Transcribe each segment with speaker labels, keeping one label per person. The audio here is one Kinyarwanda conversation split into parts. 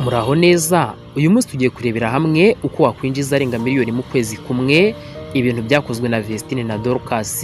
Speaker 1: Muraho neza. Uyu munsi tugiye kurebera hamwe uko wakwinjiza arenga miliyoni mu kwezi kumwe, ibintu byakozwe na Vestine na Dorcas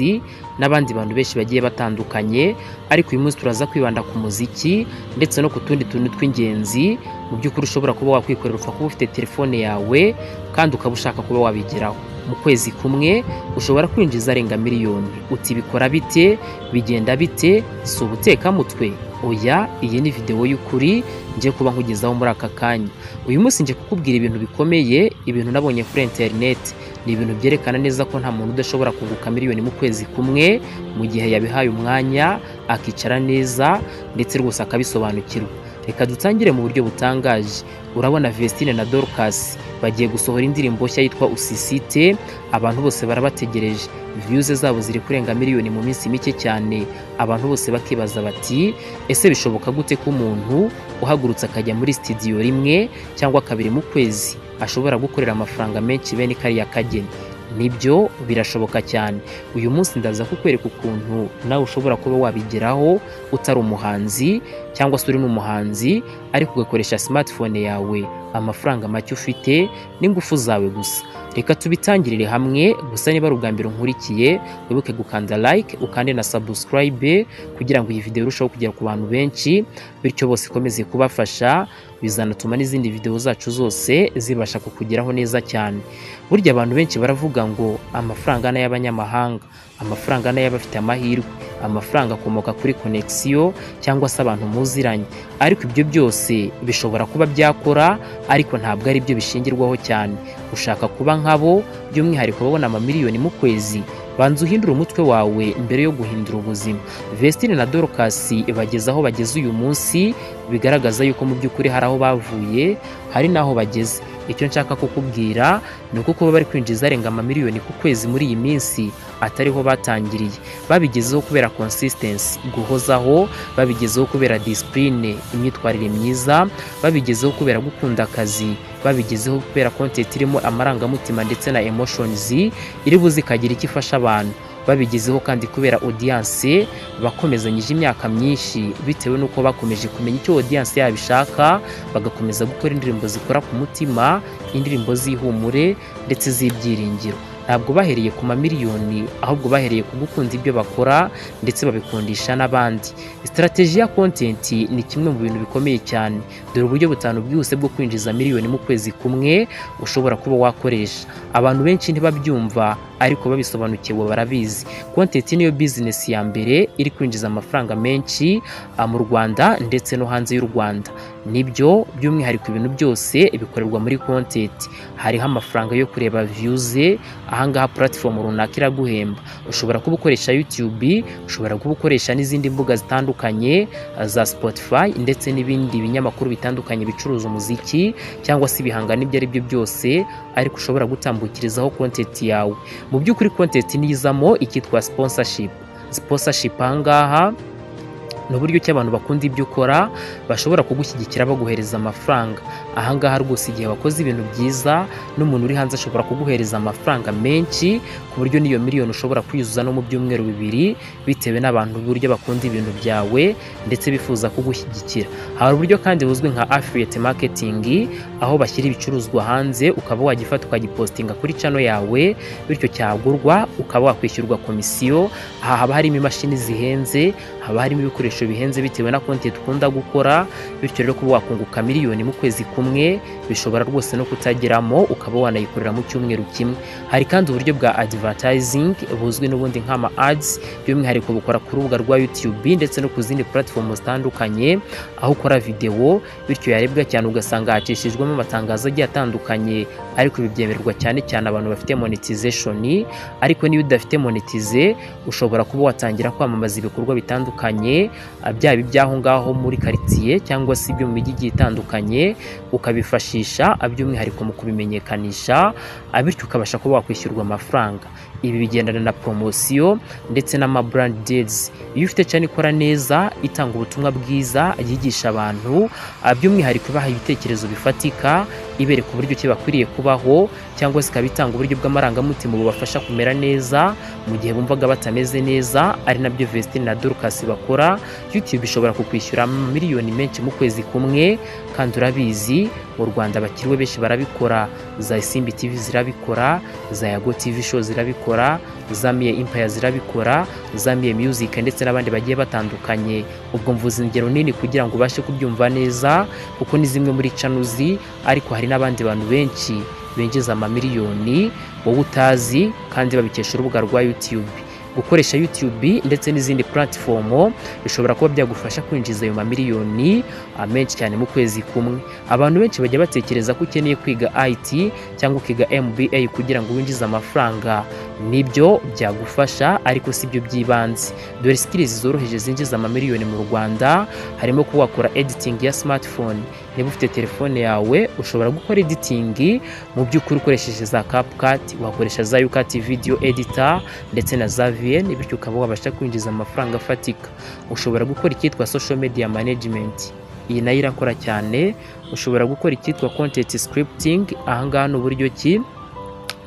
Speaker 1: n'abandi bantu benshi bagiye batandukanye. Ariko uyu munsi turaza kwibanda ku muziki ndetse no ku tundi tuntu tw'ingenzi mu by'ukuri ushobora kuba wakwikorera upfa kuba ufite telefone yawe kandi ukaba ushaka kuba wabigeraho. Mu kwezi kumwe ushobora kwinjiza arenga miliyoni. Uti bikora bite? Bigenda bite? Si ubutekamutwe? Oya, iyi ni videwo y'ukuri ngiye kuba nkugezaho muri aka kanya. Uyu munsi ngiye kukubwira ibintu bikomeye, ibintu nabonye kuri interineti. Ni ibintu byerekana neza ko nta muntu udashobora kunguka miliyoni mu kwezi kumwe mu gihe yabihaye umwanya, akicara neza ndetse rwose akabisobanukirwa. Reka dutangire mu buryo butangaje. Urabona Vestine na Dorcas bagiye gusohora indirimbo nshya yitwa Usisite, abantu bose barabategereje. Views zabo ziri kurenga miliyoni mu minsi mike cyane. Abantu bose bakibaza bati: "Ese bishoboka gute ko umuntu uhagurutse akajya muri studio rimwe cyangwa kabiri mu kwezi ashobora gukorera amafaranga menshi bene kariya kageni?" Nibyo, birashoboka cyane. Uyu munsi ndaza kukwereka ukuntu nawe ushobora kuba wabigeraho utari umuhanzi cyangwa se uri n'umuhanzi, ariko ugakoresha smartphone yawe, amafaranga make ufite n'ingufu zawe gusa. Reka tubitangirire hamwe. Gusa niba ari ubwa mbere unkurikiye, wibuke gukanda like, ukande na subscribe kugira ngo iyi video irusheho kugera ku bantu benshi, bityo bose ikomeze kubafasha. Bizanatuma n'izindi video zacu zose zibasha kukugeraho neza cyane. Burya abantu benshi baravuga ngo amafaranga ni ay'abanyamahanga, amafaranga ni ay'abafite amahirwe, amafaranga akomoka kuri connection cyangwa se abantu muziranye. Ariko ibyo byose bishobora kuba byakora, ariko ntabwo ari byo bishingirwaho cyane. Ushaka kuba nkabo, by'umwihariko babona amamiliyoni mu kwezi, banza uhindure umutwe wawe mbere yo guhindura ubuzima. Vestine na Dorcas bageze aho bageze uyu munsi, bigaragaza yuko mu by'ukuri hari aho bavuye, hari n'aho bageze. Icyo nshaka kukubwira ni uko kuba bari kwinjiza arenga amamiliyoni ku kwezi muri iyi minsi atariho batangiriye. Babigezeho kubera consistency, guhozaho, babigezeho kubera discipline, imyitwarire myiza, babigezeho kubera gukunda akazi, babigezeho kubera content irimo amarangamutima ndetse na emotions iri buze ikagira icyo ifasha abantu. Babigezeho kandi kubera audience bakomezanyije imyaka myinshi, bitewe n'uko bakomeje kumenya icyo audience yabo ishaka, bagakomeza gukora indirimbo zikora ku mutima, indirimbo z'ihumure ndetse z'ibyiringiro. Ntabwo bahereye ku mamiliyoni, ahubwo bahereye ku gukunda ibyo bakora ndetse babikundisha n'abandi. Strategy ya content ni kimwe mu bintu bikomeye cyane. Dore uburyo butanu bwihuse bwo kwinjiza miliyoni mu kwezi kumwe ushobora kuba wakoresha. Abantu benshi ntibabyumva, ariko babisobanukiwe barabizi. Content niyo business ya mbere iri kwinjiza amafaranga menshi mu Rwanda ndetse no hanze y'u Rwanda. Nibyo, by'umwihariko ibintu byose bikorerwa muri content. Hariho amafaranga yo kureba views. Ahangaha platform runaka iraguhemba. Ushobora kuba ukoresha YouTube, ushobora kuba ukoresha n'izindi mbuga zitandukanye za Spotify ndetse n'ibindi binyamakuru bitandukanye bicuruza umuziki cyangwa se ibihangano ibyo ari byo byose, ariko ushobora gutambukirizaho content yawe. Mu by'ukuri content nizamo icyitwa sponsorship. Sponsorship ahangaha ni uburyo ki abantu bakunda ibyo ukora bashobora kugushyigikira baguhereza amafaranga. Ahangaha rwose igihe wakoze ibintu byiza, n'umuntu uri hanze ashobora kuguhereza amafaranga menshi, ku buryo n'iyo miliyoni ushobora kwiyuzuza no mu byumweru 2, bitewe n'abantu uburyo bakunda ibintu byawe ndetse bifuza kugushyigikira. Hari uburyo kandi buzwi nka affiliate marketing, aho bashyira ibicuruzwa hanze, ukaba wagifata ukagipostinga kuri channel yawe, bityo cyagurwa ukaba wakwishyurwa komisiyo. Aha haba harimo imashini zihenze, haba harimo ibikoresho bihenze bitewe na content ukunda gukora. Bityo rero kuba wakunguka miliyoni mu kwezi kumwe bishobora rwose no kutageramo, ukaba wanayikorera mu cyumweru kimwe. Hari kandi uburyo bwa advertising buzwi n'ubundi nk'ama ads, by'umwihariko bukora ku rubuga rwa YouTube ndetse no ku zindi platform zitandukanye, aho ukora video bityo yarebwa cyane ugasanga hacishijwemo amatangazo agiye atandukanye. Ariko ibi byemererwa cyane cyane abantu bafite monetization. Ariko niba udafite monetize, ushobora kuba watangira kwamamaza ibikorwa bitandukanye, byaba iby'aho ngaho muri karitsiye cyangwa se ibyo mu mijyi igiye itandukanye, ukabifashisha by'umwihariko mu kubimenyekanisha, bityo ukabasha kuba wakwishyurwa amafaranga. Ibi bigendana na promosiyo ndetse n'ama brand deals. Iyo ufite channel ikora neza, itanga ubutumwa bwiza, yigisha abantu, by'umwihariko ibaha ibitekerezo bifatika, ibereka uburyo ki bakwiriye kubaho, cyangwa se ikaba itanga uburyo bw'amarangamutima bubafasha kumera neza mu gihe bumvaga batameze neza, ari nabyo Vestine na Dorcas bakora, YouTube ishobora kukwishyura miliyoni menshi mu kwezi kumwe. Kandi urabizi, mu Rwanda abakiriwe benshi barabikora. Za Isimbi TV zirabikora, za Yago TV Show zirabikora, za Miye Empire zirabikora, za Miye Music ndetse n'abandi bagiye batandukanye. Ubwo mvuze ingero nini kugira ngo ubashe kubyumva neza, kuko ni zimwe muri channel uzi, ariko hari n'abandi bantu benshi binjiza amamiliyoni wowe utazi kandi babikesha urubuga rwa YouTube. Gukoresha YouTube ndetse n'izindi platform bishobora kuba byagufasha kwinjiza ayo mamiliyoni menshi cyane mu kwezi kumwe. Abantu benshi bajya batekereza ko ukeneye kwiga IT cyangwa ukiga MBA kugira ngo winjize amafaranga. Nibyo, byagufasha, ariko si byo by'ibanze. Dore skills zoroheje zinjiza amamiliyoni mu Rwanda. Harimo kuba wakora editing ya smartphone. Niba ufite telefone yawe, ushobora gukora editing mu by'ukuri ukoresheje za CapCut, wakoresha za YouCut Video Editor ndetse na za VN, bityo ukaba wabasha kwinjiza amafaranga afatika. Ushobora gukora icyitwa social media management, iyi nayo irakora cyane. Ushobora gukora icyitwa content scripting. Ahangaha ni uburyo ki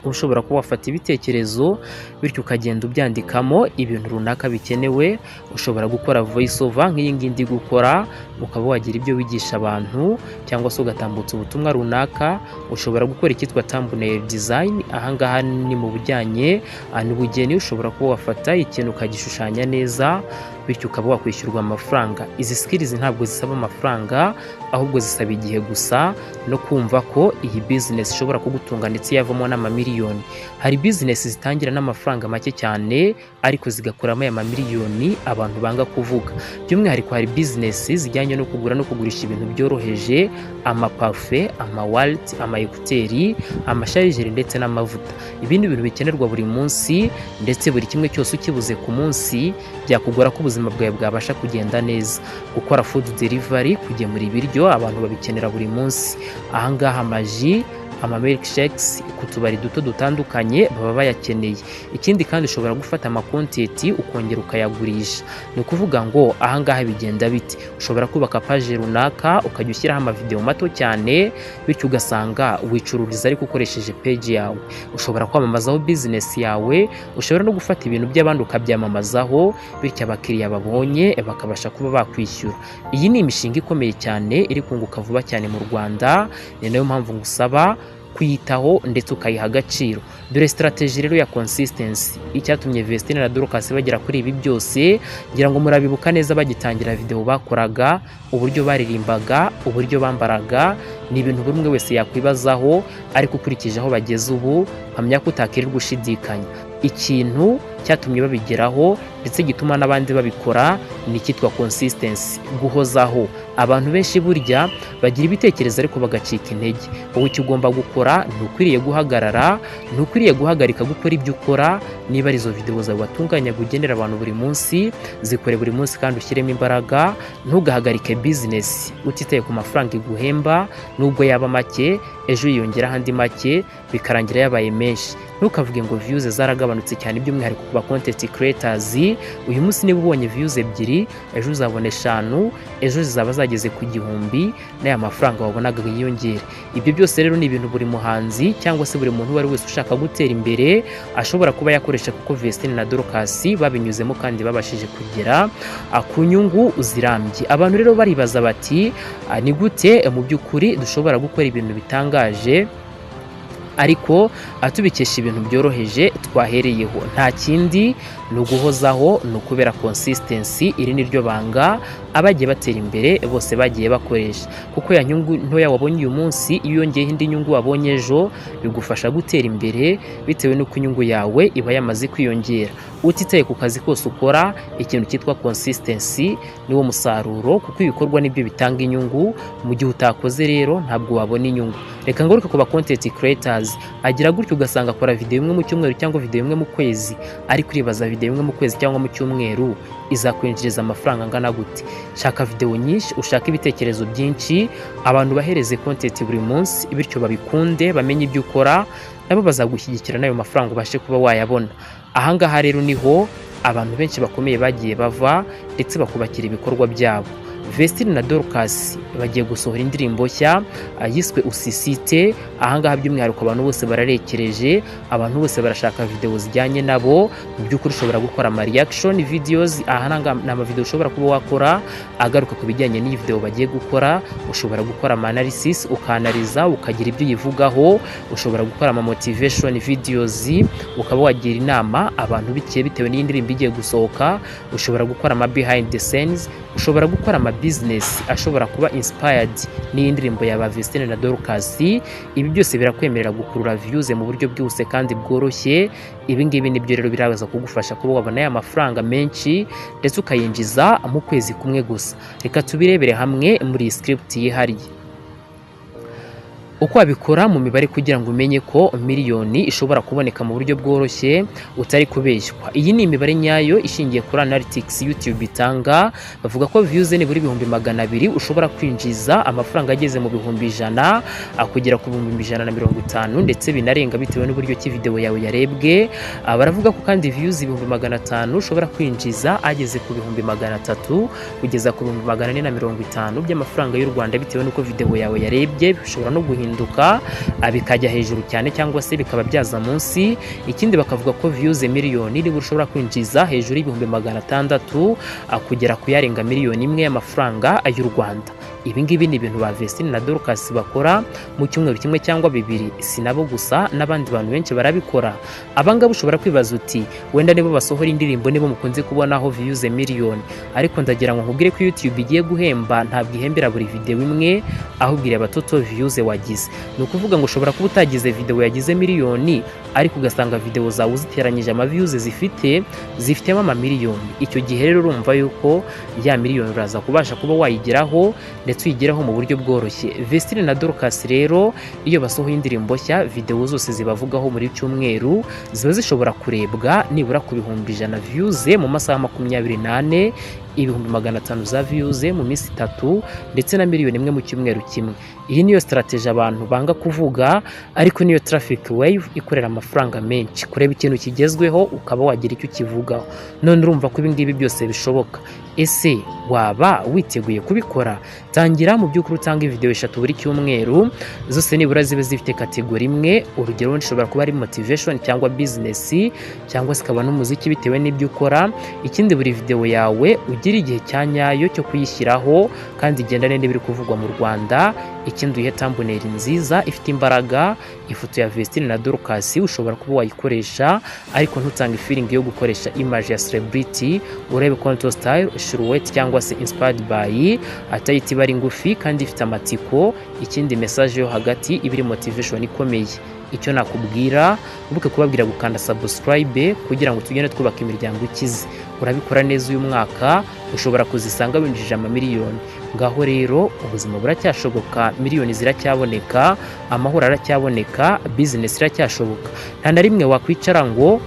Speaker 1: ushobora kuba wafata ibitekerezo, bityo ukagenda ubyandikamo ibintu runaka bikenewe. Ushobora gukora voice over nk'iyi ngiyi ndi gukora, ukaba wagira ibyo wigisha abantu cyangwa se ugatambutsa ubutumwa runaka. Ushobora gukora icyitwa thumbnail design. Ahangaha ni mu bijyanye n'ubugeni, ushobora kuba wafata ikintu ukagishushanya neza, bityo ukaba wakwishyurwa amafaranga. Izi skills ntabwo zisaba amafaranga, ahubwo zisaba igihe gusa no kumva ko iyi business ishobora kugutunga ndetse yavamo n'amamiliyoni. Hari business zitangira n'amafaranga make cyane, ariko zigakuramo aya mamiliyoni abantu banga kuvuga. By'umwihariko hari business zijyanye no kugura no kugurisha ibintu byoroheje: amaparufe, amawallet, ama écouteurs, amachargeur ndetse n'amavuta. Ibindi bintu bikenerwa buri munsi, ndetse buri kimwe cyose ukibuze ku munsi byakugora ko ubuzima bwawe bwabasha kugenda neza. Gukora food delivery, kugemura ibiryo, abantu babikenera buri munsi. Ahangaha amaji, ama milkshakes ku tubari duto dutandukanye baba bayakeneye. Ikindi kandi, ushobora gufata ama content ukongera ukayagurisha. Ni ukuvuga ngo ahangaha bigenda bite? Ushobora kubaka page runaka, ukajya ushyiraho amavideo mato cyane, bityo ugasanga wicururiza ariko ukoresheje page yawe. Ushobora kwamamazaho business yawe, ushobora no gufata ibintu by'abandi ukabyamamazaho, bityo abakiriya babonye bakabasha kuba bakwishyura. Iyi ni imishinga ikomeye cyane iri kunguka vuba cyane mu Rwanda, ni nayo mpamvu ngusaba kuyitaho ndetse ukayiha agaciro. Dore strategy rero ya consistency, icyatumye Vestine na Dorcas bagera kuri ibi byose. Ngira ngo murabibuka neza bagitangira video bakoraga, uburyo baririmbaga, uburyo bambaraga, ni ibintu buri umwe wese yakwibazaho, ariko ukurikije aho bageze ubu, mpamya ko utakirirwa ushidikanya. Ikintu cyatumye babigeraho ndetse gituma n'abandi babikora ni icyitwa consistency, guhozaho. Abantu benshi burya bagira ibitekerezo ariko bagacika intege. Wowe icyo ugomba gukora, ntukwiriye guhagarara, ntukwiriye guhagarika gukora ibyo ukora. Niba ari izo videwo zawe watunganyaga ugenera abantu buri munsi, zikore buri munsi kandi ushyiremo imbaraga. Ntugahagarike business utitaye ku mafaranga iguhemba. Nubwo yaba make, ejo yiyongeraho andi make, bikarangira yabaye menshi. Ntukavuge ngo views zaragabanutse cyane, by'umwihariko ku ba content creators. Uyu munsi niba ubonye views 2, ejo uzabona 5, ejo zizaba zageze ku 1000, n'aya mafaranga wabonaga yiyongere. Ibyo byose rero ni ibintu buri muhanzi cyangwa se buri muntu uwo ari wese ushaka gutera imbere ashobora kuba yakoresha, kuko Vestine na Dorcas babinyuzemo kandi babashije kugera ku nyungu zirambye. Abantu rero baribaza bati: "Ni gute mu by'ukuri dushobora gukora ibintu bitangaje ariko tubikesha ibintu byoroheje twahereyeho?" Nta kindi, ni uguhozaho, ni ukubera consistency. Iri ni ryo banga abagiye batera imbere bose bagiye bakoresha, kuko ya nyungu ntoya wabonye uyu munsi, iyo yongeyeho indi nyungu wabonye ejo, bigufasha gutera imbere bitewe n'uko inyungu yawe iba yamaze kwiyongera. Utitaye ku kazi kose ukora, ikintu cyitwa consistency niwo musaruro, kuko ibikorwa nibyo bitanga inyungu. Mu gihe utakoze rero, ntabwo wabona inyungu. Reka ngaruke ku ba content creators. Agira gutyo ugasanga akora video imwe mu cyumweru cyangwa video imwe mu kwezi, ariko uribaza video video imwe mu kwezi cyangwa mu cyumweru izakwinjiriza amafaranga angana gute? Shaka video nyinshi, ushake ibitekerezo byinshi, abantu bahereze content buri munsi, bityo babikunde, bamenye ibyo ukora, nabo bazagushyigikira n'ayo mafaranga ubashe kuba wayabona. Ahangaha rero niho abantu benshi bakomeye bagiye bava ndetse bakubakira ibikorwa byabo. Vestine na Dorcas bagiye gusohora indirimbo nshya yiswe Usisite. Ahangaha by'umwihariko abantu bose bararekereje, abantu bose barashaka video zijyanye nabo. Mu by'ukuri ushobora gukora ama reaction videos. Aha ni amavideo ushobora kuba wakora agaruka ku bijyanye n'iyi video bagiye gukora. Ushobora gukora ama analysis, ukanaliza, ukagira ibyo uyivugaho. Ushobora gukora ama motivation videos, ukaba wagira inama abantu bike bitewe n'iyi ndirimbo igiye gusohoka. Ushobora gukora ama behind the scenes, ushobora gukora ama business ashobora kuba inspired n'iyi ndirimbo ya ba Vestine na Dorcas. Ibi byose birakwemerera gukurura views mu buryo bwihuse kandi bworoshye. Ibi ngibi nibyo rero biraza kugufasha kuba wabona aya mafaranga menshi ndetse ukayinjiza mu kwezi kumwe gusa. Reka tubirebere hamwe muri iyi script yihariye uko wabikora mu mibare kugira ngo umenye ko miliyoni ishobora kuboneka mu buryo bworoshye utari kubeshywa. Iyi ni imibare nyayo ishingiye kuri analytics YouTube itanga. Bavuga ko views nibura 200,000 ushobora kwinjiza amafaranga ageze mu 100,000 kugera ku 150,000, ndetse binarenga bitewe n'uburyo ki video yawe yarebwe. Baravuga ko kandi views 500,000 ushobora kwinjiza ageze ku 300,000 kugeza ku 450,000 by'amafaranga y'u Rwanda, bitewe n'uko video yawe yarebye. Bishobora no guhinduka bikajya hejuru cyane cyangwa se bikaba byaza munsi. Ikindi, bakavuga ko views miliyoni nibura ushobora kwinjiza hejuru y'600,000 kugera ku yarenga miliyoni 1 y'amafaranga y'u Rwanda. Ibi ngibi ni ibintu ba Vestine na Dorcas bakora mu cyumweru kimwe cyangwa bibiri. Si nabo gusa, n'abandi bantu benshi barabikora. Abangaba ushobora kwibaza uti wenda nibo basohora indirimbo, nibo mukunze kubonaho views miliyoni, ariko ndagira ngo nkubwire ko YouTube igiye guhemba ntabwo ihembera buri video imwe, ahubwo ireba total views wagize. Ni ukuvuga ngo ushobora kuba utagize video yagize miliyoni, ariko ugasanga video zawe uziteranyije ama views zifite, zifitemo amamiliyoni. Icyo gihe rero urumva yuko ya miliyoni uraza kubasha kuba wayigeraho, ndetse uyigeraho mu buryo bworoshye. Vestine na Dorcas rero iyo basohoye indirimbo nshya, video zose zibavugaho muri cyumweru ziba zishobora kurebwa nibura ku 100,000 views mu masaha 24, 500,000 za views mu minsi 3, ndetse na miliyoni 1 mu cyumweru kimwe. Iyi niyo strategy abantu banga kuvuga, ariko niyo traffic wave ikorera amafaranga menshi. Kureba ikintu kigezweho ukaba wagira icyo ukivugaho. None urumva ko ibi ngibi byose bishoboka. Ese waba witeguye kubikora? Tangira mu by'ukuri utanga video eshatu buri cyumweru, zose nibura zibe zifite category imwe. Urugero, ishobora kuba ari motivation cyangwa business cyangwa se ikaba n'umuziki, bitewe n'ibyo ukora. Ikindi, buri video yawe ugire igihe cya nyayo cyo kuyishyiraho kandi igendane n'ibiri kuvugwa mu Rwanda. Ikindi, uyihe thumbnail nziza ifite imbaraga. Ifoto ya Vestine na Dorcas ushobora kuba wayikoresha, ariko ntutange feeling yo gukoresha image ya celebrity. Urebe content style, silhouette cyangwa se inspired by atayiti, iba ari ngufi kandi ifite amatsiko. Ikindi, message yo hagati iba iri motivation ikomeye. Icyo nakubwira, wibuke kubabwira gukanda subscribe kugira ngo tugende twubaka imiryango ikize. Urabikora neza, uyu mwaka ushobora kuzisanga winjije amamiliyoni. Ngaho rero ubuzima buracyashoboka, miliyoni ziracyaboneka, amahoro aracyaboneka, business iracyashoboka. Nta na rimwe wakwicara ngo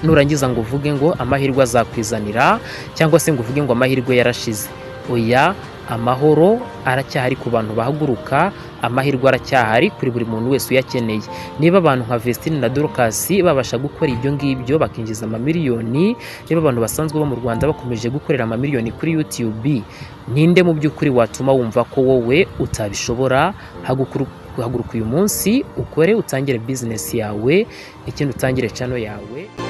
Speaker 1: nurangiza ngo uvuge ngo amahirwe azakwizanira, cyangwa se ngo uvuge ngo amahirwe yarashize. Oya, amahoro aracyahari ku bantu bahaguruka, amahirwe aracyahari kuri buri muntu wese uyakeneye. Niba abantu nka Vestine na Dorcas babasha gukora ibyo ngibyo bakinjiza amamiliyoni, niba abantu basanzwe bo mu Rwanda bakomeje gukorera amamiliyoni kuri YouTube, ninde mu by'ukuri watuma wumva ko wowe utabishobora? Haguruka uyu munsi ukore, utangire business yawe, ikindi utangire channel yawe.